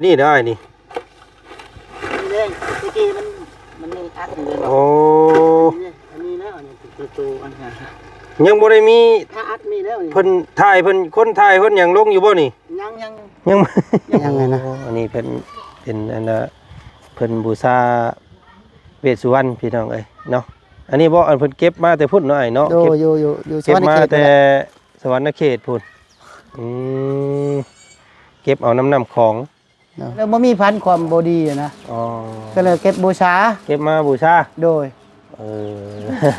ນີ້ເດີອ້າຍນີ້ ນີ້ເດ້ ຕະກີ້ມັນ ມັນຍັງອັດຢູ່ເດ້. ໂອ້ ອັນນີ້ແລ້ວ ອັນນີ້ໂຕ ໂຕອັນນັ້ນ ຍັງບໍ່ໄດ້ມີ ຖ້າອັດມີແລ້ວນີ້ ເພິ່ນຖ່າຍ ເພິ່ນ ຄົນຖ່າຍ ຄົນຫຍັງລົງຢູ່ບໍ່ນີ້? ຍັງ ຍັງ ຍັງ ຍັງນະ. ໂອ້ ອັນນີ້ເພິ່ນເປັນອັນນ່າ ເພິ່ນບູຊາເວດສຸວັນ ພີ່ນ້ອງເອີຍເນາະ. ອັນນີ້ບໍ່ ອັນເພິ່ນເກັບມາແຕ່ພຸ້ນເນາະອ້າຍເນາະ? ໂດຍ ເກັບ ຢູ່ ຢູ່ ຢູ່ສະຫວັນນະເຂດພຸ້ນແຫຼະ ເກັບມາແຕ່ສະຫວັນນະເຂດພຸ້ນ. ອືມ ເກັບເອົານຳ ນ້ຳຂອງເນາະ ແລ້ວບໍ່ມີພັນຄວາມບໍ່ດີນະ. ອໍ ກໍເລີຍເກັບບູຊາ ເກັບມາບູຊາ. ໂດຍ ເອີ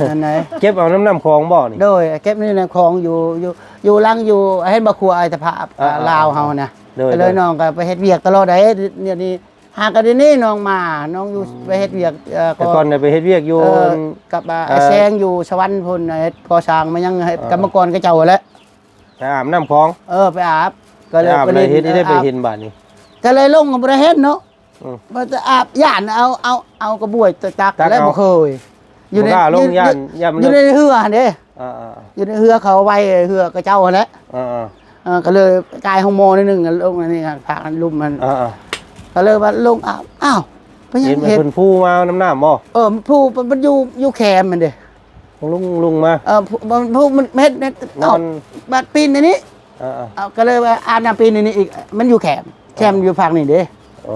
ອັນໃດ ເກັບເອົານຳ ນ້ຳຂອງບໍ່ນີ້? ໂດຍ ເກັບໃນນ້ຳຂອງຢູ່ ຢູ່ ຢູ່ຫຼັງ ຢູ່ ເຫັນບໍ່ ຄົວໄອຕະພາບ ອ່າ ລາວເຮົານະ. ໂດຍ ກໍເລີຍ ໂດຍ ນ້ອງກໍໄປເຮັດວຽກຕະຫຼອດໄດ໋ ດຽວນີ້ ຫາກໍດຽວນີ້ນ້ອງມາ ນ້ອງຢູ່ ອືມ ໄປເຮັດວຽກ ເອີ ແຕ່ກ່ອນໄດ້ໄປເຮັດວຽກຢູ່ ເອີ ກັບ ອ່າ ເອີ ແຊງຢູ່ສະຫວັນພຸ້ນ ເຮັດກໍ່ສ້າງມາຍັງໃຫ້ ອ່າ ກຳມະກອນເຂົາເຈົ້າຫັ້ນແຫຼະ. ໄປອາບນ້ຳຂອງ ເອີ ໄປອາບ ກໍເລີຍ ໄປອາບ ໄປຫຼິ້ນ ແລ້ວເຮັດໄດ້ ອາບ ໄປເຫັນບາດນີ້ ກໍເລີຍລົງກໍບໍ່ໄດ້ເຫັນເນາະ. ອືມ ວ່າຈະອາບ ຢ້ານເອົາ ເອົາ ເອົາກະບວຍຕັກ ຕັກ ແລ້ວ ເອົາ ບໍ່ເຄີຍ ຢູ່ໃນ ບໍ່ກ້າລົງ ຢູ່ ຢ້ານ ຢ້ານມັນ ຢູ່ໃນເຮືອຫັ້ນເດ້. ອ່າໆ ຢູ່ໃນເຮືອເຂົາໄວ້ ເຮືອເຂົາເຈົ້າຫັ້ນແຫຼະ. ອ່າໆ ເອີ ກໍເລີຍກາຍຫ້ອງໝໍໜ້ອຍໜຶ່ງ ລົງອັນນີ້ ພາກລຸ່ມມັນ. ອ່າໆ ກໍເລີຍວ່າລົງອາບ ອ້າວ ເປັນຫຍັງ ເຫັນມັນເຫັນ ເພິ່ນຟູມານຳນ້ຳບໍ່? ເອີ ພູມັນຢູ່ ຢູ່ແຄມມັນເດ້ ລຸງ ລຸງມາ ເອີ ພູ ມັນເຮັດ ເຮັດ ນອນ ເອົາ ບາດປີນໃນນີ້. ເອີໆ ເອົາ ກໍເລີຍວ່າອາບນ້ຳປີນໃນນີ້ອີກ ມັນຢູ່ແຄມ ແຄມຢູ່ພາກນີ້ເດ້. ໂອ້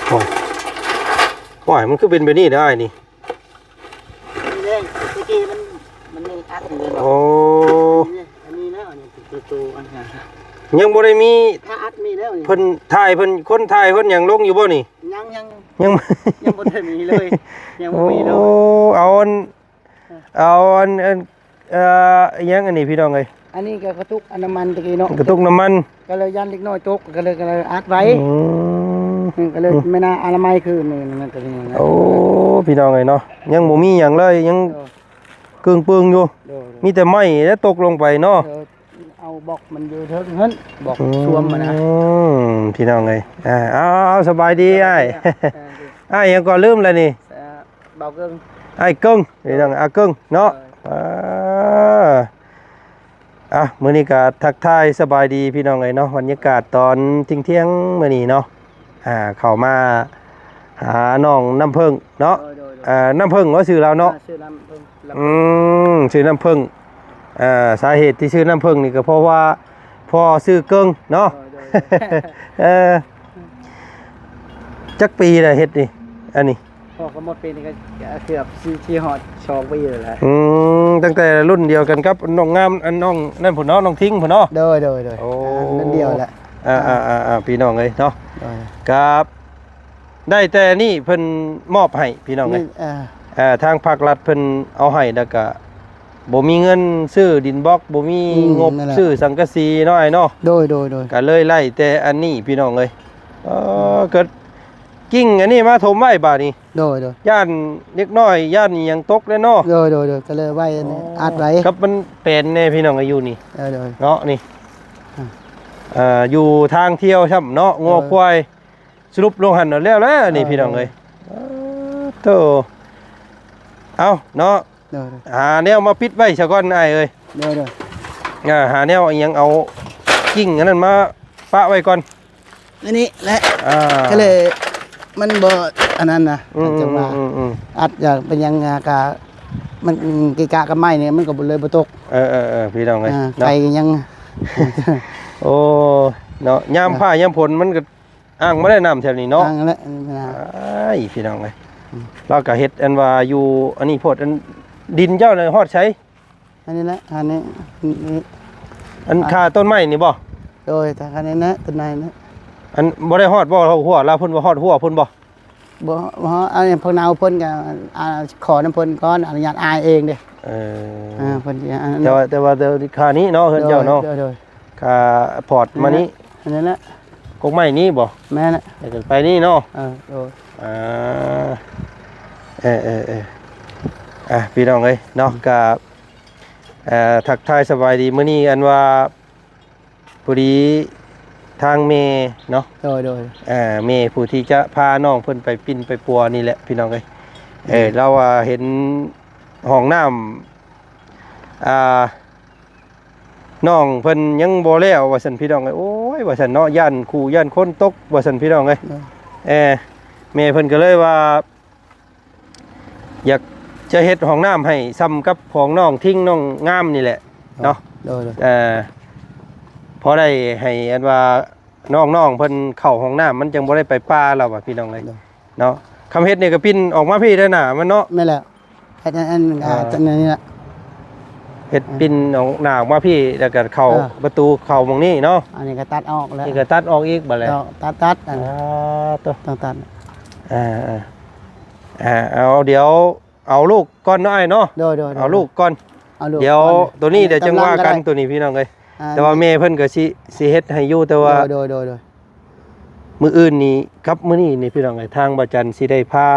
ໂອ້ຍ ໂອ້ຍ ມັນຄືເປັນແບບນີ້ໄດ໋ອ້າຍນີ້? ນີ້ເດ້ ຕະກີ້ມັນ ມັນຍັງອັດຢູ່ເດ້. ໂອ້ ອັນນີ້ແລ້ວ ອັນນີ້ໂຕ ໂຕອັນນັ້ນ ຍັງບໍ່ໄດ້ມີ ຖ້າອັດມີແລ້ວນີ້ ເພິ່ນຖ່າຍ ເພິ່ນ ຄົນຖ່າຍ ຄົນຫຍັງລົງຢູ່ບໍ່ນີ້? ຍັງ ຍັງ ຍັງ ຍັງບໍ່ໄດ້ມີເລີຍ ຍັງບໍ່ມີເລີຍ. ໂອ້ ເອົາອັນ ເອີ ເອົາອັນ ອັນ ເອີ ອີຫຍັງອັນນີ້ພີ່ນ້ອງເອີຍ? ອັນນີ້ກໍກະຕຸກອັນນ້ຳມັນຕະກີ້ເນາະ ກະຕຸກນ້ຳມັນ ກໍເລີຍຢ້ານເດັກນ້ອຍຕົກ ກໍເລີຍ ກໍເລີຍອັດໄວ້. ອືມ ອືມ ກໍເລີຍ ອືມ ແມ່ນອະນາໄມຄືນີ້ ນັ້ນກໍນີ້ນະ. ໂອ້ ພີ່ນ້ອງເອີຍເນາະ ຍັງບໍ່ມີຫຍັງເລີຍ ຍັງ ເອີ ເກິ່ງປຶ້ງຢູ່. ໂດຍ ໂດຍ ມີແຕ່ໄມ້ແຫຼະຕົກລົງໄປເນາະ. ເອີ ເອົາບລັອກມັນຢູ່ເທິງຫັ້ນ ບລັອກ ອືມ ຊວມຫັ້ນນະ. ພີ່ນ້ອງເອີຍ ອ່າ ເອົາ ເອົາ ສະບາຍດີອ້າຍ. ເອີ ອ້າຍຫຍັງກໍລືມແລ້ວນີ້? ເອີ ບ່າວເກິ່ງ ອ້າຍເກິ່ງ ພີ່ນ້ອງ ອາເກິ່ງເນາະ. ເອີ ອ່າ ອ່ະ ມື້ນີ້ກໍທັກທາຍສະບາຍດີພີ່ນ້ອງເອີຍເນາະ ບັນຍາກາດຕອນທ່ຽງໆມື້ນີ້ເນາະ. ອ່າ ເຂົ້າມາຫານ້ອງນ້ຳເຜິ້ງເນາະ. ໂດຍ ໂດຍ ໂດຍ ເອີ ນ້ຳເຜິ້ງວ່າຊື່ລາວເນາະ? ອ່າ ຊື່ນ້ຳເຜິ້ງ. ອືມ ຊື່ນ້ຳເຜິ້ງ. ເອີ ສາເຫດທີ່ຊື່ນ້ຳເຜິ້ງນີ້ກໍເພາະວ່າພໍ່ຊື່ເກິ່ງເນາະ. ໂດຍ ໂດຍ ເອີ ຈັກປີແລ້ວເຮັດນີ້ ອັນນີ້? ພໍ່ກໍໝົດປີນີ້ກໍເກືອບຊິ ຊິຮອດສອງປີແລ້ວແຫຼະ. ອືມ ຕັ້ງແຕ່ລຸ້ນດຽວກັນກັບນ້ອງງາມ ອັນນ້ອງນັ້ນພຸ້ນເນາະ ນ້ອງທິງພຸ້ນເນາະ. ໂດຍ ໂດຍ ໂດຍ. ໂອ້ ອ່າ ລຸ້ນດຽວແຫຼະ. ອ່າ ອ່າ ອ່າ ພີ່ນ້ອງເອີຍເນາະ. ໂດຍ ກໍໄດ້ແຕ່ນີ້ເພິ່ນມອບໃຫ້ພີ່ນ້ອງເອີຍ. ນີ້ ເອີ ເອີ ທາງພາກລັດເພິ່ນເອົາໃຫ້ ແລ້ວກໍບໍ່ມີເງິນຊື້ດິນບລັອກ ບໍ່ມີ ອືມ ງົບ ນັ້ນແຫຼະ ຊື້ສັງກະສີເນາະອ້າຍເນາະ. ໂດຍ ໂດຍ ໂດຍ. ກໍເລີຍໄລ່ແຕ່ອັນນີ້ພີ່ນ້ອງເອີຍ. ເອີ ກໍ ກິ່ງອັນນີ້ມາຖົມໄວ້ບາດນີ້. ໂດຍ ໂດຍ. ຢ້ານເດັກນ້ອຍ ຢ້ານອີ່ຫຍັງຕົກແດ່ເນາະ. ໂດຍ ໂດຍ ໂດຍ. ກໍເລີຍໄວ້ອັນນີ້ ອໍ ອັດໄວ້ ກັບມັນແປນແດ່ພີ່ນ້ອງ ຢູ່ນີ້. ເອີ ໂດຍ ເນາະ ນີ້ ອືມ ເອີ ຢູ່ທາງທ່ຽວຊ້ຳເນາະ ງົວ ເອີ ຄວາຍ ສະຫຼຸບລົງຫັ້ນແລ້ວແຫຼະນີ້ ໂດຍ ພີ່ນ້ອງເອີຍ. ໂດຍ ໂອ້ ໂທ້ ເອົ້າເນາະ. ໂດຍ ໂດຍ. ຫາແນວມາປິດໄວ້ຊະກ່ອນອ້າຍເອີຍ. ໂດຍ ໂດຍ. ອ່າ ຫາແນວອີ່ຫຍັງ ເອົາກິ່ງອັນນັ້ນມາປະໄວ້ກ່ອນ. ອັນນີ້ແຫຼະ ອ່າ ກໍເລີຍມັນບໍ່ອັນນັ້ນນະ. ອືມ ອືມ ອືມ ອືມ. ອາດຈະເປັນຫຍັງ ອ່າ ກະມັນເກະກະກັບໄມ້ນີ້ ມັນກໍເລີຍບໍ່ຕົກ. ເອີ ເອີ ເອີ ພີ່ນ້ອງເອີຍ ອ່າ ເນາະ ໄກ່ກໍຍັງ ໂອ້ ເນາະ ຍາມ ອ່າ ຟ້າຍາມຝົນມັນກໍ ອ່າງບໍ່ໄດ້ນ້ຳແຖວນີ້ເນາະ. ອ່າງແຫຼະ ນີ້ນະ ອ້າຍ ພີ່ນ້ອງເອີຍ. ອືມ ລາວກໍເຮັດອັນວ່າຢູ່ອັນນີ້ໂພດ ອັນດິນເຈົ້ານະຮອດໃສ? ອັນນີ້ແຫຼະ ອັນນີ້ ນີ້ ອັນ ອ່າ ຄາຕົ້ນໄມ້ນີ້ບໍ່? ໂດຍ ຄານີ້ນະ ຕົ້ນໄມ້ນະ. ອັນບໍ່ໄດ້ຮອດບໍ່ ຫົວລາວພຸ້ນບໍ່ ຮອດຫົວພຸ້ນບໍ່? ບໍ່ ບໍ່ ອັນນີ້ເພິ່ນເອົາ ເພິ່ນກໍ ອ່າ ຂໍນຳເພິ່ນກ່ອນ ອະນຸຍາດອ້າຍເອງເດ້. ເອີ ອ່າ ເພິ່ນຊິ ແຕ່ວ່າ ແຕ່ວ່າ ແຕ່ວ່າຄານີ້ເນາະ ເຮືອນເຈົ້າເນາະ. ໂດຍ ໂດຍ ໂດຍ. ກະພອດມານີ້ ອັນນັ້ນແຫຼະ ກົກໄມ້ນີ້ບໍ່? ແມ່ນແຫຼະ ແລ້ວກໍໄປນີ້ເນາະ. ເອີ ໂດຍ. ອ່າ ເອີ ເອີ ເອີ ອ່ະ ພີ່ນ້ອງເອີຍເນາະ ອືມ ກະ ເອີ ທັກທາຍສະບາຍດີ. ມື້ນີ້ອັນວ່າ ພໍດີ ທາງແມ່ເນາະ ໂດຍ ໂດຍ ເອີ ແມ່ຜູ້ທີ່ຈະພານ້ອງເພິ່ນໄປປິ່ນໄປປົວນີ້ແຫຼະພີ່ນ້ອງເອີຍ. ເອີ ອືມ ລາວວ່າເຫັນຫ້ອງນ້ຳ ອ່າ ນ້ອງເພິ່ນຍັງບໍ່ແລ້ວວ່າຊັ້ນພີ່ນ້ອງເອີຍ. ໂອ້ຍ ວ່າຊັ້ນເນາະ ຢ້ານຄູ່ຢ້ານຄົນຕົກວ່າຊັ້ນພີ່ນ້ອງເອີຍ. ໂດຍ ເອີ ແມ່ເພິ່ນກໍເລີຍວ່າ ຢາກຈະເຮັດຫ້ອງນ້ຳໃຫ້ຊ່ຳກັບຂອງນ້ອງທິງນ້ອງງາມນີ້ແຫຼະເນາະ. ໂດຍ ໂດຍ ເອີ ພໍໄດ້ໃຫ້ອັນວ່ານ້ອງໆເພິ່ນເຂົ້າຫ້ອງນ້ຳ ມັນຈັ່ງບໍ່ໄດ້ໄປປ່າລາວວ່າພີ່ນ້ອງເອີຍ ໂດຍ ເນາະ. ຄຳເຮັດນີ້ກໍປິ່ນອອກມາພີ້ໄດ້ໜ້າມັນເນາະ. ແມ່ນແລ້ວ ເຮັດອັນ ອ່າ ອັນນີ້ລະ ເຮັດປິ່ນອອກໜ້າອອກມາພີ້ ແລ້ວກໍເຂົ້າ ເອີ ປະຕູເຂົ້າໝ່ອງນີ້ເນາະ. ອັນນີ້ກໍຕັດອອກແລ້ວ ນີ້ກໍຕັດອອກອີກບັດແລ້ວ ຕັດ ຕັດ ອັນ ອ່າ ໂຕ ຕ້ອງຕັດ ອ່າ ອ່າ ເອົາ ດຽວເອົາລູກກ່ອນເນາະອ້າຍເນາະ. ໂດຍ ໂດຍ ໂດຍ ເອົາລູກກ່ອນ ເອົາລູກ ດຽວ ກ່ອນ ໂຕນີ້ ອັນນີ້ ດຽວຈັ່ງວ່າກັນ ໂຕນີ້ພີ່ນ້ອງເອີຍ. ອ່າ ແຕ່ວ່າແມ່ເພິ່ນກໍຊິ ຊິເຮັດໃຫ້ຢູ່ ແຕ່ວ່າ ໂດຍ ໂດຍ ໂດຍ ໂດຍ ມື້ອື່ນນີ້ກັບມື້ນີ້ນີ້ພີ່ນ້ອງເອີຍ ທາງບ່າວຈັນຊິໄດ້ພາ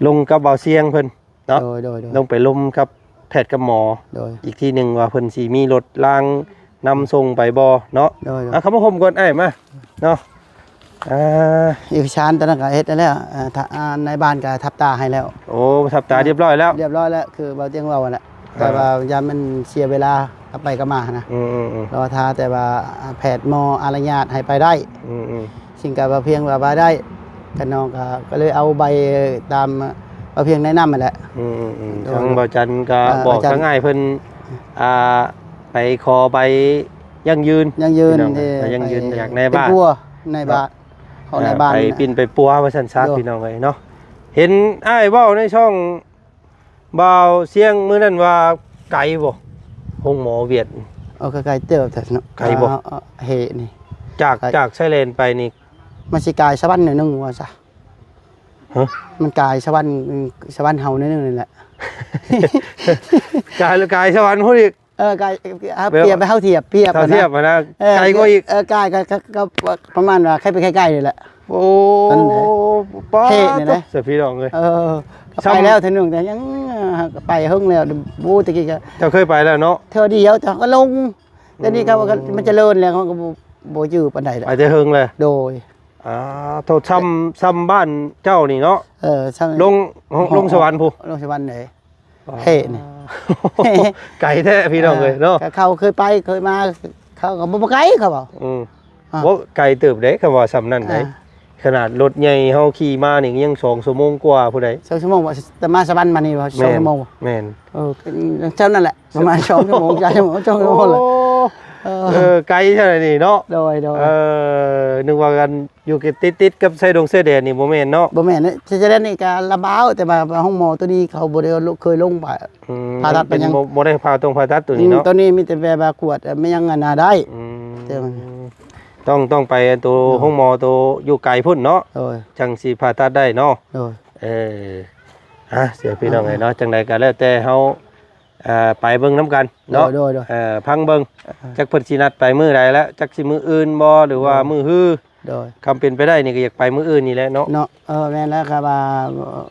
ລົງກັບບ່າວຊຽງເພິ່ນເນາະ. ໂດຍ ໂດຍ ໂດຍ ລົງໄປລົມກັບແພດກັບໝໍ ໂດຍ ອີກທີໜຶ່ງວ່າເພິ່ນຊິມີລົດລາງນຳສົ່ງໄປບໍ່ເນາະ. ໂດຍ ໂດຍ ອ່ະ ເຂົ້າມາຮົ່ມກ່ອນອ້າຍ ມາເນາະ. ອ່າ ເອກະສານຕອນນັ້ນກໍເຮັດແລ້ວ ອ່າ ທະ ອ່າ ນາຍບ້ານກໍທັບຕາໃຫ້ແລ້ວ. ໂອ້ ທັບຕາ ອ່າ ຮຽບຮ້ອຍແລ້ວ ຮຽບຮ້ອຍແລ້ວ ຄືບ່າວຕຽງເວົ້າຫັ້ນແຫຼະ. ອ່າ ແຕ່ວ່າຢ້ານມັນເສຍເວລາໄປກັບມາຫັ້ນນະ. ອືມໆໆ ລໍຖ້າ ແຕ່ວ່າ ອ່າ ແພດໝໍອະນຸຍາດໃຫ້ໄປໄດ້. ອືມໆ ຊິງກະບໍ່ພຽງວ່າໄປໄດ້ ກະນ້ອງກະ ກະເລີຍເອົາໃບຕາມບໍ່ພຽງແນະນຳຫັ້ນແຫຼະ. ອືມໆໆ ໂດຍ ທາງບ່າວຈັນກະ ອ່າ ບອກ ບ່າວຈັນ ທາງອ້າຍເພິ່ນ ອ່າ ໄປຂໍໃບຢັ້ງຢືນ ຢັ້ງຢືນ ພີ່ນ້ອງ ເອີ ໃບຢັ້ງຢືນຈາກນາຍບ້ານ ເປັນຜົວນາຍບ້ານ ເນາະ ຂອງນາຍບ້ານ ໄປປິ່ນໄປປົວວ່າຊັ້ນຊະ ໂດຍ ພີ່ນ້ອງເອີຍເນາະ. ເຫັນອ້າຍເວົ້າໃນຊ່ອງ ບ່າວຊຽງ ມື້ນັ້ນວ່າໄກບໍ່ ໂຮງໝໍຫວຽດ? ເອີ ກໍໄກເຕີບເນາະ. ໄກບໍ່? ອ່າ ເຫນີ້ ຈາກ ໄກ ຈາກຊາຍແດນໄປນີ້ ມັນຊິກາຍສະຫວັນໜ້ອຍໜຶ່ງວ່າຊະ. ຮະ? ມັນກາຍສະຫວັນ ສະຫວັນເຮົາໜ້ອຍໜຶ່ງນີ້ແຫຼະ. ກາຍ ກາຍສະຫວັນພຸ້ນອີກ. ເອີ ກາຍ ເຮົາ ແບບ ປຽບ ເຮົາທຽບ ປຽບ ເຮົາທຽບຫັ້ນນະ ນະ ເອີ ໄກກວ່າອີກ. ເອີ ກາຍ ກໍ ກໍ ກໍປະມານວ່າໃກ້ໄປໃກ້ໆນີ້ແຫຼະ. ໂອ້ ນັ້ນແຫຼະ ປ້າ ເພນີ້ນະ ໂທ້ ສະພີ່ນ້ອງເອີຍ. ເອີ ກໍໄປແລ້ວເທື່ອໜຶ່ງ ແຕ່ຍັງ ເອີ ໄປເຫິງແລ້ວ ໂອ້ ແຕ່ກີ້ກໍ ເຈົ້າເຄີຍໄປແລ້ວເນາະ? ເທື່ອດຽວ ເຈົ້າກໍລົງ ແຕ່ນີ້ກໍ ອືມ ມັນຈະເລີນແລ້ວ ເຮົາກໍບໍ່ ບໍ່ຈື່ປານໃດແລ້ວ ໄປແຕ່ເຫິງແລ້ວ. ໂດຍ ອ່າ ໂທ້ ຊ່ຳ ຊ່ຳບ້ານເຈົ້ານີ້ເນາະ. ເອີ ຊ່ຳ ລົງ ລົງສະຫວັນພຸ້ນ ລົງສະຫວັນເດ້. ອໍ ເພນີ້ ໄກແທ້ພີ່ນ້ອງເອີຍເນາະ. ເອີ ເຂົາເຄີຍໄປເຄີຍມາ ເຂົາກໍບໍ່ ບໍ່ໄກ ເຂົາເວົ້າ. ອືມ ອ່າ ບໍ່ໄກເຕີບເດ້ ຄຳວ່າຊ່ຳນັ້ນເດ້. ອ່າ ຂະໜາດລົດໃຫຍ່ເຮົາຂີ່ມານີ້ຍັງສອງຊົ່ວໂມງກວ່າພຸ້ນໃດ. ສອງຊົ່ວໂມງບໍ່? ແຕ່ມາສະຫວັນມານີ້ບໍ່? ແມ່ນ ສອງຊົ່ວໂມງບໍ່? ແມ່ນ ເອີ ຊ່ຳນັ້ນແຫຼະ ປະມານສອງຊົ່ວໂມງ ສາມຊົ່ວໂມງ ຊົ່ວໂມງ ໂອ້ ເອີ ເອີ ໄກຂະໜາດນີ້ເນາະ. ໂດຍ ໂດຍ ເອີ ນຶກວ່າກັນ ຢູ່ຕິດໆກັບຊາຍດົງຊາຍແດນນີ້ບໍ່ແມ່ນເນາະ? ບໍ່ແມ່ນເດ້ ຊາຍແດນນີ້ກໍລຳບາກ ແຕ່ວ່າໂຮງໝໍໂຕນີ້ເຂົາບໍ່ໄດ້ເຄີຍລົງໄປ ອືມ ຜ່າຕັດໄປຫຍັງ ບໍ່ ບໍ່ໄດ້ຜ່າຕົງຜ່າຕັດໂຕນີ້ເນາະ. ອືມ ໂຕນີ້ມີແຕ່ແບບວ່າກວດ ແມ່ນຫຍັງອັນນະໄດ້. ອືມ ແຕ່ ຕ້ອງ ຕ້ອງໄປໂຕ ໂດຍ ໂຮງໝໍໂຕຢູ່ໄກພຸ້ນເນາະ. ໂດຍ ຈັ່ງຊິຜ່າຕັດໄດ້ເນາະ. ໂດຍ ເອີ ອ່ະ ເສຍພີ່ນ້ອງເອີຍເນາະ. ອ່າ ຈັ່ງໃດກໍແລ້ວແຕ່ເຮົາ ອ່າ ໄປເບິ່ງນຳກັນເນາະ. ໂດຍ ໂດຍ ໂດຍ ເອີ ຟັງເບິ່ງ ອ່າ ຈັກເພິ່ນຊິນັດໄປມື້ໃດແລ້ວ ຈັກຊິມື້ອື່ນບໍ່ ຫຼືວ່າ ໂດຍ ມື້ຮື. ໂດຍ ຄຳເປັນໄປໄດ້ນີ້ກໍຢາກໄປມື້ອື່ນນີ້ແຫຼະເນາະ. ເນາະ ເອີ ແມ່ນແລ້ວ ຄັນວ່າ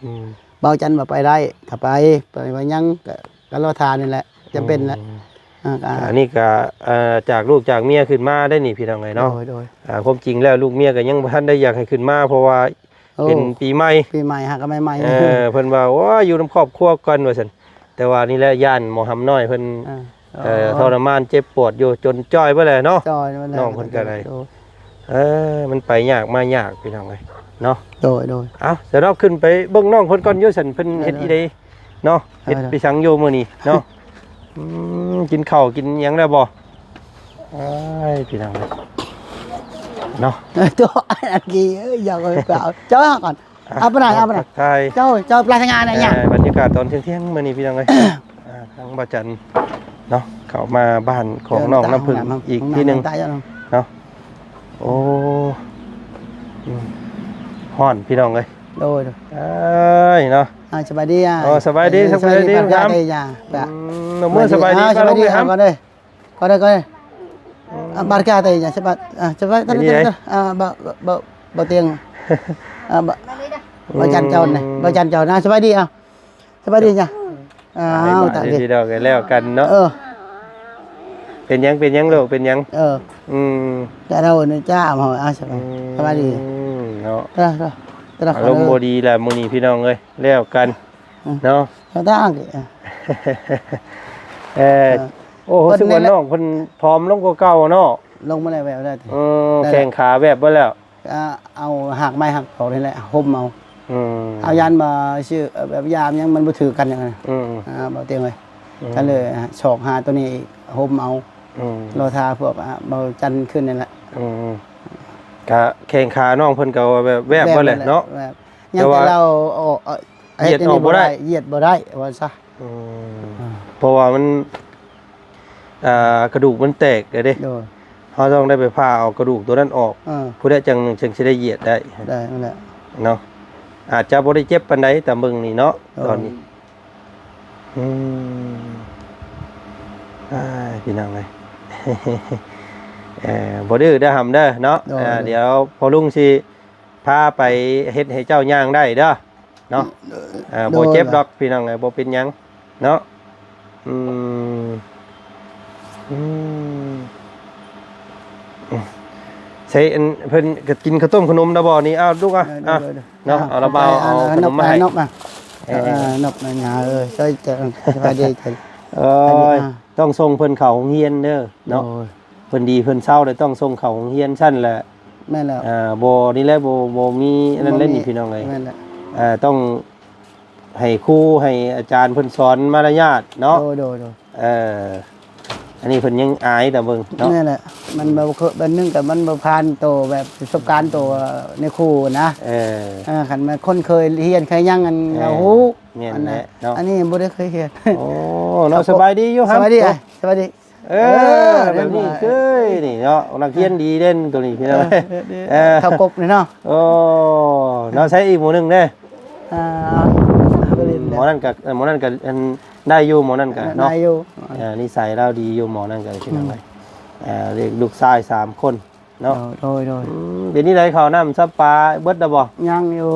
ອືມ ບ່າວຈັນວ່າໄປໄດ້ກໍໄປ ໄປວ່າຫຍັງກໍ ກໍລໍຖ້ານີ້ແຫຼະ ຈຳເປັນແຫຼະ. ອືມ ອ່າ ອັນນີ້ກໍ ເອີ ຈາກລູກຈາກເມຍຂຶ້ນມາໄດ້ນີ້ ພີ່ນ້ອງເອີຍເນາະ. ໂດຍ ໂດຍ ອ່າ ຄວາມຈິງແລ້ວລູກເມຍກໍຍັງບໍ່ທັນໄດ້ຢາກໃຫ້ຂຶ້ນມາ ເພາະວ່າ ໂອ້ ເປັນປີໃໝ່ ປີໃໝ່ຫາກັນໃໝ່ໆ ເອີ ເພິ່ນວ່າ ໂອ້ຍ ຢູ່ນຳຄອບຄົວກ່ອນວ່າຊັ້ນ. ແຕ່ວ່ານີ້ແຫຼະ ຢ້ານໝໍຫຳນ້ອຍເພິ່ນ ເອີ ເອີ ທໍລະມານເຈັບປວດຢູ່ ຈົນຈ່ອຍເບິດແລ້ວເນາະ. ຈ່ອຍເບິດແລ້ວ ນ້ອງເພິ່ນກໍໄດ້ ໂດຍ ເອີ ມັນໄປຍາກມາຍາກ ພີ່ນ້ອງເອີຍເນາະ. ໂດຍ ໂດຍ ເອົ້າ ສະເນາະ ຂຶ້ນໄປເບິ່ງນ້ອງເພິ່ນກ່ອນຢູ່ຊັ້ນ ເພິ່ນເຮັດ ໂດຍ ອີ່ໃດເນາະ. ເອີ ເຮັດໄປສັງຢູ່ມື້ນີ້ເນາະ? ອືມ ກິນເຂົ້າກິນຫຍັງແລ້ວບໍ່? ອ້າຍ ພີ່ນ້ອງເອີຍເນາະ ໂຕອັນກີ້ເອີຍ ຢ່າເອົາໄປເອົາ ເຈົ້າກ່ອນ ອ່ະ ເອົາໄປໄດ້ ເອົາໄປໄດ້ ທັກທາຍ ເຈົ້າ ເຈົ້າປາສະຫງ່ານະຫຍັງ ເອີ ບັນຍາກາດຕອນທ່ຽງໆມື້ນີ້ ພີ່ນ້ອງເອີຍ ອ່າ ທາງບ່າວຈັນເນາະ ເຂົ້າມາບ້ານຂອງນ້ອງນ້ຳເພິ່ງອີກທີໜຶ່ງເນາະ. ໂອ້ ອືມ ຮ້ອນ ພີ່ນ້ອງເອີຍ ໂດຍ ເອີຍເນາະ. ອ່າ ສະບາຍດີ ອ່າ ໂອ້ ສະບາຍດີ ສະບາຍດີ ສະບາຍດີ ອືມ ນ້ອງເມືອ ສະບາຍດີ ສະບາຍດີ ປ້າລຸງ ເອົາກ່ອນເດີ ກໍໄດ້ ກໍໄດ້ ອືມ ອ່າ ບາດກາໄດ້ຫຍັງ ສະບາດ ອ່າ ສະບາດ ດີ ອ່າ ບໍ່ ບໍ່ ບໍ່ຕຽງ ອ່າ ບໍ່ ອືມ ບໍ່ຈັນເຈົ້ານະ ບໍ່ຈັນເຈົ້ານະ ສະບາຍດີ ເອົ້າ ສະບາຍດີຈ້ະ ເອົ້າ ຕາຍ ພີ່ນ້ອງ ແລ້ວກັນເນາະ ເອີ ເປັນຫຍັງ ເປັນຫຍັງລູກ ເປັນຫຍັງ? ເອີ ອືມ ແຕ່ເຮົານີ້ຈ້າເຮົາ ເອົາສະບາຍ ອືມ ສະບາຍດີ ເນາະ ເອີ ເອີ ອາລົມບໍ່ດີແຫຼະມື້ນີ້ພີ່ນ້ອງເອີຍ ແລ້ວກັນ ອືມ ເນາະ ເອີ ເອີ ເອີ ໂອ້ ຮູ້ສຶກວ່ານ້ອງເພິ່ນຜອມລົງກວ່າເກົ່າເນາະ ລົງມາແລ້ວແບບໄດ້ ເອີ ແຂ້ງຂາແວບເບິດແລ້ວ ກໍເອົາຮາກໄມ້ຮາກຕອກນີ້ແຫຼະຫົ່ມເອົາ ອືມ ເອົາຢ້ານວ່າຊື່ ແບບຢາມຫຍັງມັນບໍ່ຖືກກັນຫຍັງນະ ອືມ ອ່າ ບໍ່ເຕັມເລີຍ ອືມ ກໍເລີຍຊອກຫາໂຕນີ້ຫົ່ມເອົາ ອືມ ລໍຖ້າພວກ ອ່າ ເບົາຈັນຂຶ້ນນີ້ແຫຼະ ອືມ ກະແຂ້ງຂານ້ອງເພິ່ນກໍແບບແວບເບິດແຫຼະເນາະ ແບບ ຍັງແຕ່ລາວເອົາ ເອີ ຢຽດອອກບໍ່ໄດ້ ຢຽດບໍ່ໄດ້ວ່າຊະ ອືມ ອ່າ ເພາະວ່າມັນ ອ່າ ກະດູກມັນແຕກແລ້ວເດ້ ໂດຍ ເຮົາຕ້ອງໄດ້ໄປຜ່າເອົາກະດູກໂຕນັ້ນອອກ ເອີ ຜູ້ໃດຈັ່ງ ຈັ່ງຊິໄດ້ຢຽດໄດ້ ໄດ້ນັ້ນແຫຼະເນາະ ອາດຈະບໍ່ໄດ້ເຈັບປານໃດຕາມເບິ່ງນີ້ເນາະ ໂດຍ ຕອນນີ້ ອືມ ອ້າຍ ພີ່ນ້ອງເອີຍ ເອີ ບໍ່ດື້ເດີຫຳເດີເນາະ ໂດຍ ອ່າ ໂດຍ ດຽວພໍ່ລຸງຊິພາໄປເຮັດໃຫ້ເຈົ້າຍ່າງໄດ້ເດີ ເນາະ ໂດຍ ເອີ ໂດຍ ບໍ່ເຈັບດອກພີ່ນ້ອງເອີຍ ບໍ່ເປັນຫຍັງເນາະ ອືມ ອືມ ໃສ່ອັນ ເພິ່ນກໍກິນເຂົ້າຕົ້ມຂະໜົມແລ້ວບໍ່ນີ້ ເອົາລູກ ເອົາ ເອີ ເອົາ ໂດຍ ໂດຍ ເນາະ ເອົາລະບ່າວ ເອົາຂະໜົມມາໃຫ້ ເອົາ ເອົາ ເອົາ ເອົາ ເອີ ຕ້ອງສົ່ງເພິ່ນເຂົ້າໂຮງຮຽນເດີເນາະ ໂດຍ ເພິ່ນດີເພິ່ນເຊົາແລ້ວຕ້ອງສົ່ງເຂົ້າໂຮງຮຽນຊັ້ນແຫຼະ ແມ່ນແລ້ວ ອ່າ ບໍ່ນີ້ແຫຼະ ບໍ່ ບໍ່ມີອັນນັ້ນເລີຍນີ້ພີ່ນ້ອງເອີຍ ແມ່ນແລ້ວ ອ່າ ຕ້ອງໃຫ້ຄູໃຫ້ອາຈານເພິ່ນສອນມາລະຍາດເນາະ ໂດຍ ໂດຍ ໂດຍ ເອີ ອັນນີ້ເພິ່ນຍັງອາຍຕາເບິ່ງເນາະ ແມ່ນແຫຼະ ມັນບໍ່ເຄີຍ ແບບໜຶ່ງກໍມັນບໍ່ຜ່ານໂຕແບບປະສົບການໂຕໃນຄູນະ ເອີ ເອີ ຄັນແມ່ນຄົນເຄີຍຮຽນເຄີຍຫຍັງຫັ້ນ ເອີ ເຮົາຮູ້ ແມ່ນແຫຼະເນາະ ອັນນີ້ບໍ່ໄດ້ເຄີຍຮຽນ ໂອ້ ເນາະ ສະບາຍດີຢູ່ຫຳ ສະບາຍດີ ເນາະ ສະບາຍດີ ເອີ ເອີ ແບບນີ້ຄືນີ້ເນາະ ນັກຮຽນດີເດັ່ນໂຕນີ້ພີ່ນ້ອງ ເອີ ເອີ ເອີ ເຂົ້າກົກນີ້ເນາະ ໂອ້ ເນາະ ໃຊ້ອີກໝໍ່ໜຶ່ງເດ້ ອ່າ ໝໍ່ນັ້ນກໍ ເອີ ໝໍ່ນັ້ນກໍ ອັນ ໄດ້ຢູ່ ໝໍ່ນັ້ນກໍເນາະ ໄດ້ຢູ່ ເອີ ນິໄສລາວດີຢູ່ ໝໍ່ນັ້ນກໍ ພີ່ນ້ອງເອີຍ ອືມ ເອີ ລູກຊາຍສາມຄົນເນາະ ໂດຍ ໂດຍ ອືມ ເປັນຈັ່ງໃດ ເຂົ້ານ້ຳຊຳປາເບິດແລ້ວບໍ່? ຍັງຢູ່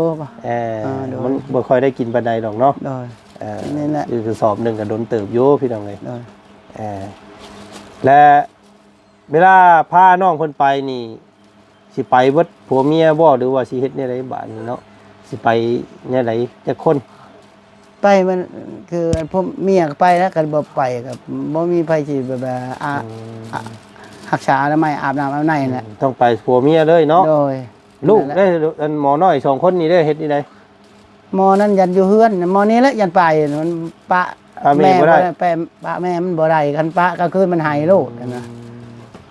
ເອີ ອ່າ ໂດຍ ມັນບໍ່ຄ່ອຍໄດ້ກິນປານໃດດອກເນາະ ໂດຍ ເອີ ນີ້ແຫຼະ ຄືສອບໜຶ່ງກໍດົນເຕີບຢູ່ ພີ່ນ້ອງເອີຍ ໂດຍ ເອີ ແລະ ເວລາພານ້ອງເພິ່ນໄປນີ້ ຊິໄປເບິດຜົວເມຍບໍ່ ຫຼືວ່າຊິເຮັດແນວໃດບາດນີ້ເນາະ ຊິໄປແນວໃດ ຈັກຄົນ? ໄປມັນ ຄືພວກເມຍກໍໄປແລ້ວ ຄັນບໍ່ໄປກໍບໍ່ມີໃຜຊິແບບວ່າ ອືມ ອາ ຮັກສາອະນາໄມ ອາບນ້ຳອາບໃນແຫຼະ ອືມ ຕ້ອງໄປຜົວເມຍເລີຍເນາະ ໂດຍ ລູກເດ້ ອັນໝໍນ້ອຍສອງຄົນນີ້ເດ້ ເຮັດຈັ່ງໃດ? ໝໍນັ້ນຢ້ານຢູ່ເຮືອນ ໝໍນີ້ແຫຼະຢ້ານໄປ ມັນປະ ປະແມ່ ແມ່ບໍ່ໄດ້ ບໍ່ໄດ້ ໄປປະແມ່ມັນບໍ່ໄດ້ ຄັນປະກາງຄືນມັນໄຫ້ໂລດຫັ້ນນະ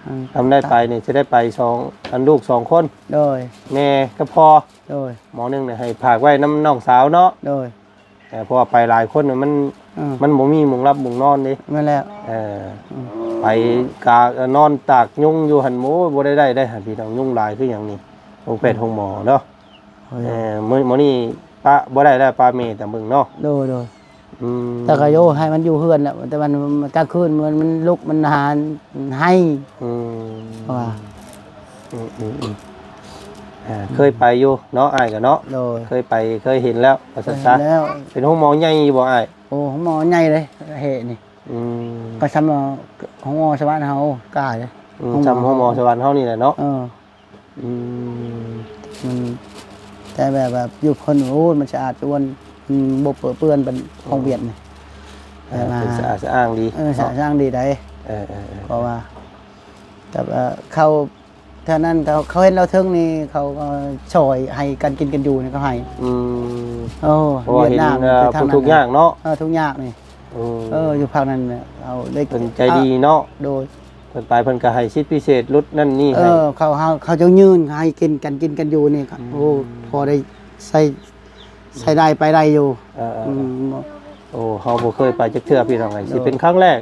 ອືມ ອືມ ທຳໄດ້ໄປນີ້ ຊິໄດ້ໄປສອງ ອັນລູກສອງຄົນ ໂດຍ ແມ່ກັບພໍ່ ໂດຍ ໝໍໜຶ່ງນີ້ໃຫ້ຝາກໄວ້ນຳນ້ອງສາວເນາະ ໂດຍ ເອີ ເພາະວ່າໄປຫຼາຍຄົນມັນ ເອີ ມັນບໍ່ມີມຸງຫຼັບມຸງນອນເດ້ ແມ່ນແລ້ວ ເອີ ອືມ ໄປກາ ນອນຕາກຍຸງຢູ່ຫັ້ນ ໂອ້ຍ ບໍ່ໄດ້ໄດ້ໄດ໋ຫັ້ນ ພີ່ນ້ອງ ຍຸງຫຼາຍຄືຫຍັງນີ້ ໂຮງແພດ ອືມ ໂຮງໝໍເນາະ ໂອ້ຍ ເອີ ມື້ ມື້ນີ້ປະບໍ່ໄດ້ແລ້ວ ປະແມ່ຕາເບິ່ງເນາະ ໂດຍ ໂດຍ ອືມ ແຕ່ກໍໂຍ ໃຫ້ມັນຢູ່ເຮືອນແຫຼະ ແຕ່ມັນ ມັນກາງຄືນ ມັນ ມັນລຸກ ມັນຫາ ມັນໄຫ້ ອືມ ວ່າ ອືມໆໆ ອ່າ ເຄີຍໄປຢູ່ເນາະ ອ້າຍກໍເນາະ ໂດຍ ເຄີຍໄປ ເຄີຍເຫັນແລ້ວ ວ່າຊັ້ນຊະ ເຄີຍເຫັນແລ້ວ ເປັນໂຮງໝໍໃຫຍ່ຢູ່ບໍ່ອ້າຍ? ໂອ້ ໂຮງໝໍໃຫຍ່ເດ້ ເຫດນີ້ ອືມ ກໍຊ່ຳໂຮງໝໍສະຫວັນເຮົາ ກາເດ້ ອືມ ໂຮງໝໍ ຊ່ຳໂຮງໝໍສະຫວັນເຮົານີ້ແຫຼະເນາະ ເອີ ອືມ ມັນ ແຕ່ແບບ ແບບຢູ່ເພິ່ນ ໂອ້ຍ ມັນສະອາດຕວນ ມັນບໍ່ເປິເປື້ອນປານຂອງຫວຽດນີ້ ເອີ ເປັນສະອາດສະອ້າງດີ ເອີ ເນາະ ສະອາດສະອ້າງດີໃດ ເອີໆ ເພາະວ່າ ແຕ່ວ່າເຂົາ ເທົ່ານັ້ນ ເຂົາ ເຂົາເຫັນລາວເທິງນີ້ ເຂົາກໍຊ່ອຍໃຫ້ການກິນການຢູ່ນີ້ ເຂົາໃຫ້ ອືມ ໂອ້ ເພາະວ່າເຫັນ ຫວຽດນາມ ເອີ ຜູ້ທຸກຍາກເນາະ ເອີ ທຸກຍາກນີ້ ເອີ ເອີ ຢູ່ພາກນັ້ນ ເອົາໄດ້ ເພິ່ນໃຈດີເນາະ ໂດຍ ເພິ່ນໄປເພິ່ນກໍໃຫ້ສິດພິເສດຫຼຸດນັ້ນນີ້ໃຫ້ ເອີ ເຂົາ ເຂົາ ເຂົາຈະຍື່ນໃຫ້ກິນ ການກິນການຢູ່ນີ້ ອືມ ໂອ້ ພໍໄດ້ໃຊ້ ໃຊ້ໄດ້ໄປໄດ້ຢູ່ ເອີໆ ອືມ ໂອ້ ເຮົາບໍ່ເຄີຍໄປຈັກເທື່ອພີ່ນ້ອງເອີຍ ໂດຍ ຊິເປັນຄັ້ງແລກ